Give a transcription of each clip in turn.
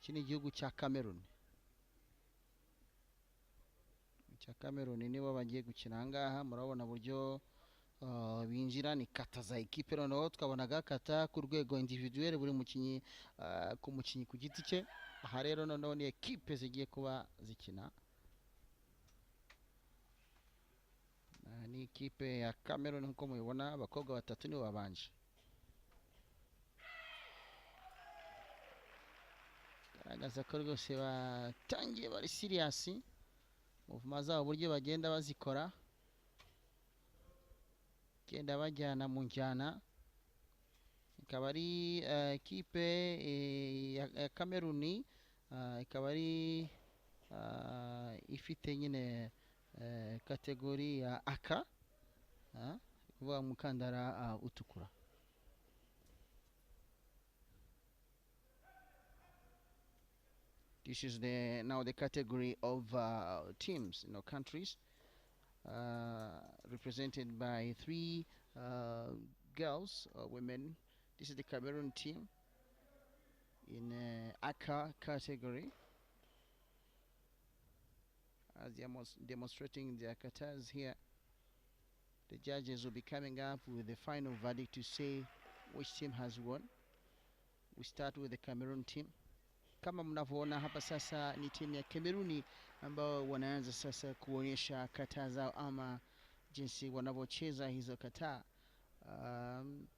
Iki ni igihugu cya Cameroon, cya Cameroon nibo bagiye gukina ahangaha. Murabona uburyo binjira, ni kata za ekipe. Noneho twabonaga kata ku rwego individuel, buri mukinnyi ku mukinnyi ku giti cye. Aha rero noneho ni ekipe zigiye kuba zikina. Aha ni ikipe ya Cameroon nk'uko mubibona, abakobwa batatu nibo babanje. Garagaza ko rwose batangiye bari serious, mouvement zabo uburyo bagenda bazikora, genda bajyana mu njyana. Ikaba ari ekipe ya Cameroon, ikaba ari ifite nyine catégorie ya aka, kuvuga umukandara utukura. This is the now the category of teams, countries represented by three girls or women. This is the Cameroon team in AKA category, as they are demonstrating their katas here. The judges will be coming up with the final verdict to say which team has won. We start with the Cameroon team. Kama mnavyoona hapa sasa ni timu ya Kameruni ambao wanaanza sasa kuonyesha kata zao ama jinsi wanavyocheza hizo kata. Ni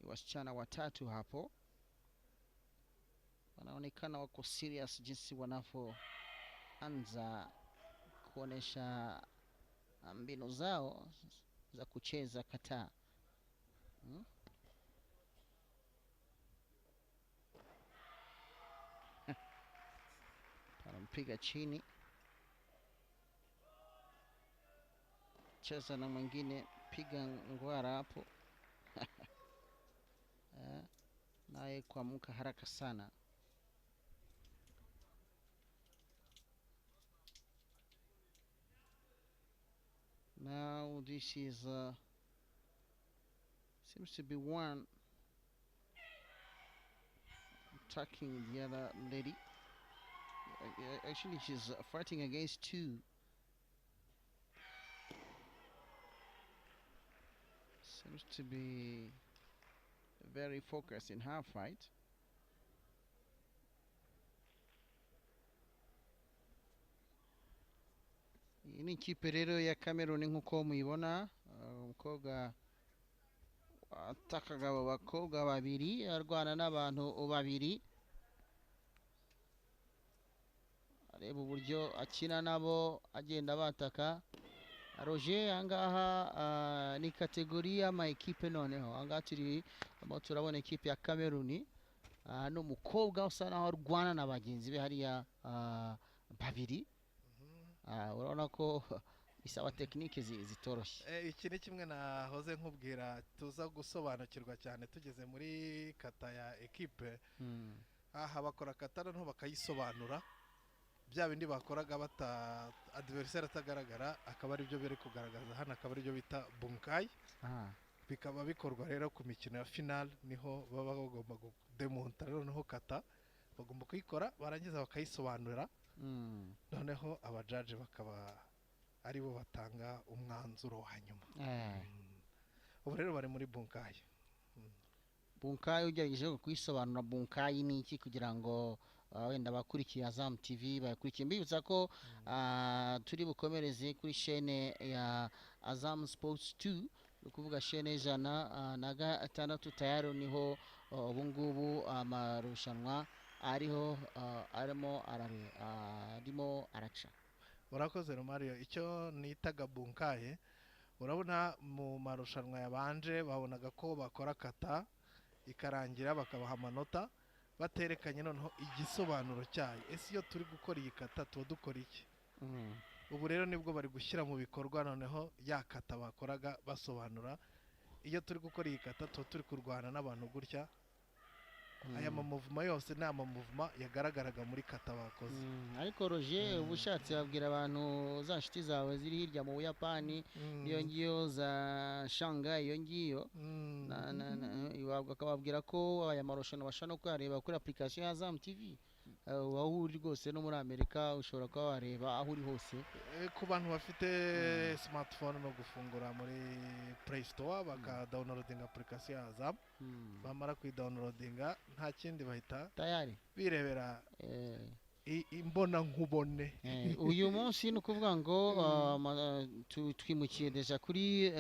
wasichana watatu hapo wanaonekana wako serious jinsi wanavyoanza kuonyesha mbinu zao za kucheza kata. Anampiga chini, cheza na mwingine, piga ngwara hapo naye kuamka haraka sana. Now this is seems to be one attacking the other lady. Actually, she's fighting against two. Seems to be very focused in her fight. Iyi ni ikipe rero ya Cameroon nk'uko muyibona, umukobwa atakaga abo bakobwa babiri, arwana n'abantu babiri, areba uburyo akina nabo agenda bataka. Roger, ahangaha ni catégorie y'ama ekipe. Noneho ahangaha turi turabona ekipe ya Cameroon n'umukobwa usa naho arwana na bagenzi be hariya babiri. Urabona ko bisaba technique zitoroshye. Iki ni kimwe nahoze nkubwira tuza gusobanukirwa cyane tugeze muri kata ya ekipe. Aha bakora kata noneho bakayisobanura, bya bindi bakoraga bata adversaire atagaragara akaba aribyo biri kugaragaza hano, akaba aribyo bita bunkai. Bikaba bikorwa rero ku mikino ya final, niho baba bagomba kudemonta noneho kata bagomba kuyikora, barangiza bakayisobanura, noneho abajaji bakaba aribo batanga umwanzuro wa nyuma. Ubu rero bari muri bunkai. Bunkai, ugerageje kuyisobanura, bunkai ni iki kugira ngo wenda abakurikiye Azam TV bayakurikiye? Mbibutsa ko turi bukomereze kuri chaîne ya Azam Sports 2, ni ukuvuga chaîne 106. Tayari niho ubu ngubu amarushanwa ariho arimo araca. Urakoze, Romario. Icyo nitaga bunkai, urabona mu marushanwa yabanje babonaga ko bakora kata ikarangira bakabaha amanota baterekanye noneho igisobanuro cyayo. Ese iyo turi gukora iyi kata tuba dukora iki? Ubu rero nibwo bari gushyira mu bikorwa noneho ya kata bakoraga basobanura: iyo turi gukora iyi kata tuba turi kurwana n'abantu gutya. Aya mamuvuma yose ni amamuvuma yagaragaraga muri kata bakoze. Ariko Roger, uba ushatse babwira abantu za nshuti zawe ziri hirya mu Buyapani, iyo ngiyo za Shanghai, iyo ngiyo bakababwira ko aya marushanwa bashobora no kuyareba kuri application ya Azam TV. Aho uri rwose, no muri Amerika ushobora kuba wareba aho uri hose. Ku bantu bafite smartphone, no gufungura muri Play Store bakadownloadinga application ya Azam. Bamara kuyidownloadinga, nta kindi, bahita tayari birebera imbonankubone. Uyu munsi ni ukuvuga ngo twimukiye déjà kuri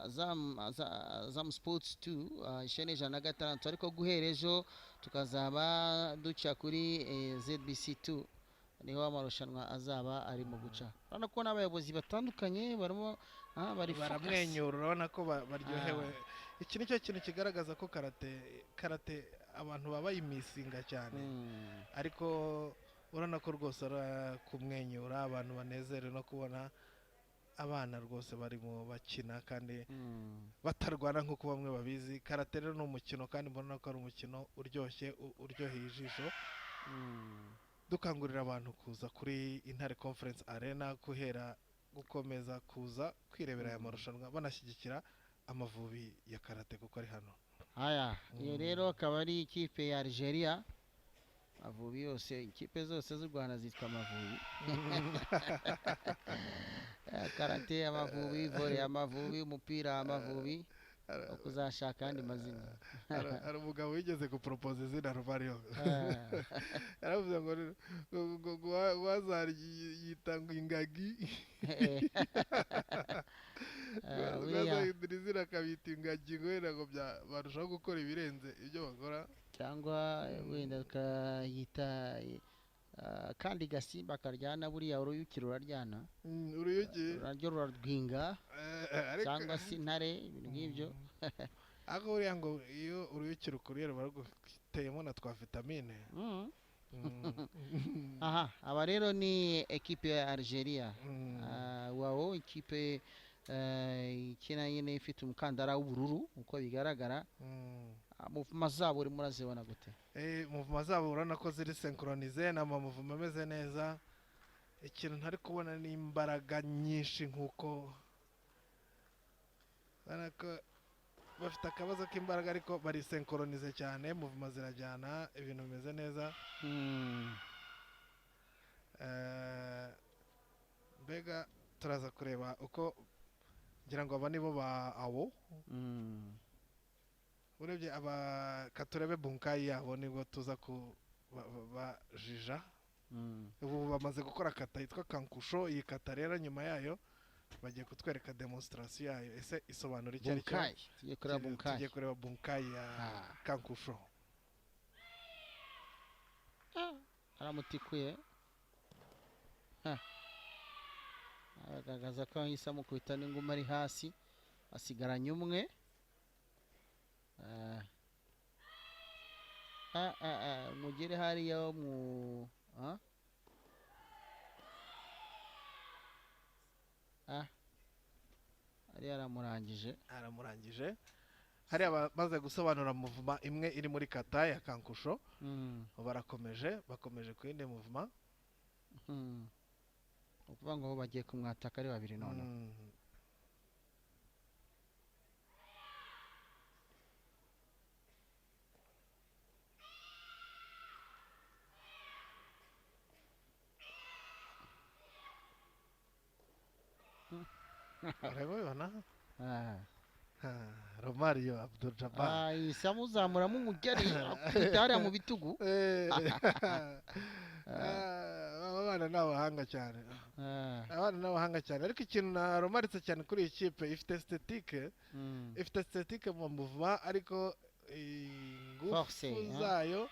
Azam Sports 2, ishene 106, ariko guhera ejo tukazaba duca kuri ZBC 2, niho amarushanwa azaba arimo guca. Urabona ko n'abayobozi batandukanye barimo bari focus. Baramwenyura, urabona ko baryohewe. Iki nicyo kintu kigaragaza ko karate abantu baba bayimisinga cyane. Ariko urabona ko rwose ari kumwenyura, abantu banezerewe no kubona abana rwose barimo bakina kandi batarwana nk'uko bamwe babizi. Karate rero ni umukino, kandi mbona ko ari umukino uryoshye, uryoheye ijisho. Dukangurira abantu kuza kuri Intare Conference Arena, guhera gukomeza kuza kwirebera aya marushanwa, banashyigikira Amavubi ya karate kuko ari hano. Haya, iyo rero akaba ari ikipe ya Algeria. Amavubi yose, ikipe zose z'u Rwanda zitwa Amavubi. Karate Amavubi, volley Amavubi, umupira Amavubi, kuzashaka andi mazina. Hari umugabo wigeze guporopoza izina Romario. Yaravuze ngo wazari yita ngo ingagi. Wazahindura izina akabita ingagi, ngo wenda ngo barushaho gukora ibirenze ibyo bakora. Cyangwa wenda ukayita kandi gasimba karyana, buriya uruyuki ruraryana. Uruyuki. Naryo rurarwinga. Ariko cyangwa se intare, ibintu nk'ibyo. Ariko buriya ngo iyo uruyuki rukuriye ruba ruguteyemo na twa vitamine. Aha, aba rero ni ekipe ya Algeria. Wawo, ikipe ikina nyine ifite umukandara w'ubururu uko bigaragara. Mouvement zabo urimo urazibona gute? Mouvement zabo urabona ko ziri synchronisé, ni amamouvement ameze neza. Ikintu ntari kubona ni imbaraga nyinshi, nk'uko urabona ko bafite akabazo k'imbaraga, ariko bari synchronisé cyane, mouvement zirajyana, ibintu bimeze neza. Mbega turaza kureba uko, ngira ngo aba nibo ba awo. Urebye aba, katurebe bunkai yabo, nibwo tuza ku bajija. Ubu bamaze gukora kata yitwa kankusho. Iyi kata rero, nyuma yayo bagiye kutwereka demonstration yayo, ese isobanura icyo ari cyo. Bunkai, tugiye kureba bunkai. Tugiye kureba bunkai ya kankusho. Aramutikuye. Ha. Aragaragaza ko yahise amukubita n'inguma ari hasi, asigaranye umwe. Mugere hariya wo mu ah? Hariya aramurangije. Aramurangije hariya. Bamaze gusobanura mouvement imwe iri muri kata ya kankusho. Barakomeje, bakomeje ku yindi mouvement. Ni ukuvuga ngo bagiye kumwataka ari babiri noneho. Urabibona? Ah. Ah, Romario Abdul Jabbar. Ah, yahise amuzamuramo umugeri, akubita hariya mu bitugu. Aba bana ni abahanga cyane. Abana ni abahanga cyane, ariko ikintu naromaritse cyane kuri iyi kipe, ifite esthétique. Ifite esthétique mu mouvement, ariko ingufu Force, hein? zayo,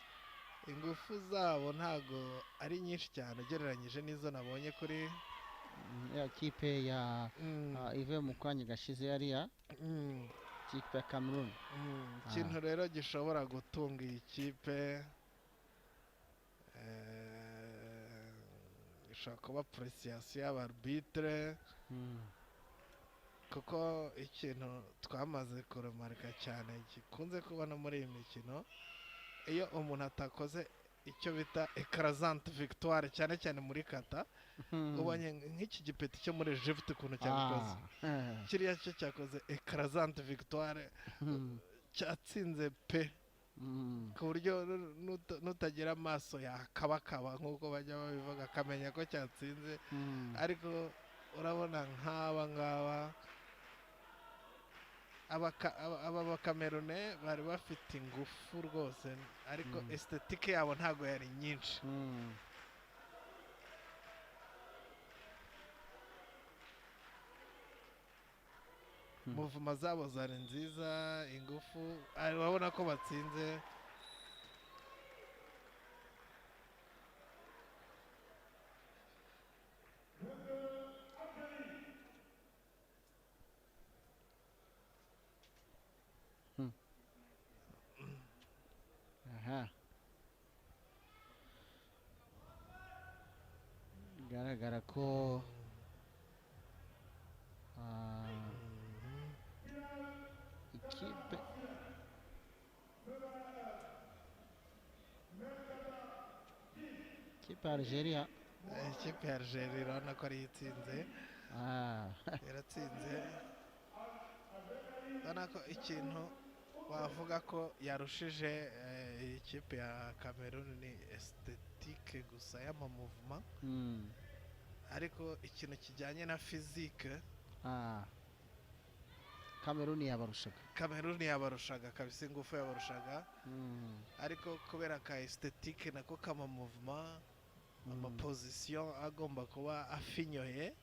ingufu zabo ntago ari nyinshi cyane ugereranyije n'izo nabonye kuri Ya kipe ya ivuye mu kanya gashize hariya, kipe ya Cameroon. Ikintu rero gishobora gutunga iyi kipe ishobora kuba appréciation y'abarbitre, kuko ikintu twamaze kuremarika cyane gikunze kubona muri iyi mikino, iyo umuntu atakoze icyo bita écrasante victoire, cyane cyane muri kata, ubonye nk'iki gipeti cyo muri Egypte ukuntu cyabikoze. Kiriya cyo cyakoze écrasante victoire, cyatsinze pe. Ku buryo nutagira amaso yakabakaba nk'uko bajya babivuga, akamenya ko cyatsinze. Ariko urabona nk'aba ngaba, aba bakamerune bari bafite ingufu rwose, ariko esthétique yabo ntabwo yari nyinshi. Mouvement zabo zari nziza, ingufu, urabona ko batsinze. Aha, bigaragara ko ikipe ya Algeria. Ikipe ya Algeria urabona ko ariyo itsinze. Iratsinze. Urabona ko ikintu wavuga ko yarushije iyi kipe ya Cameroon ni esthétique gusa y'amamouvement, ariko ikintu kijyanye na physique, Cameroon yabarushaga. Cameroon yabarushaga kabisa, ingufu yabarushaga, ariko kubera ka esthétique nako k'amamouvement, amaposition agomba kuba afinyoye.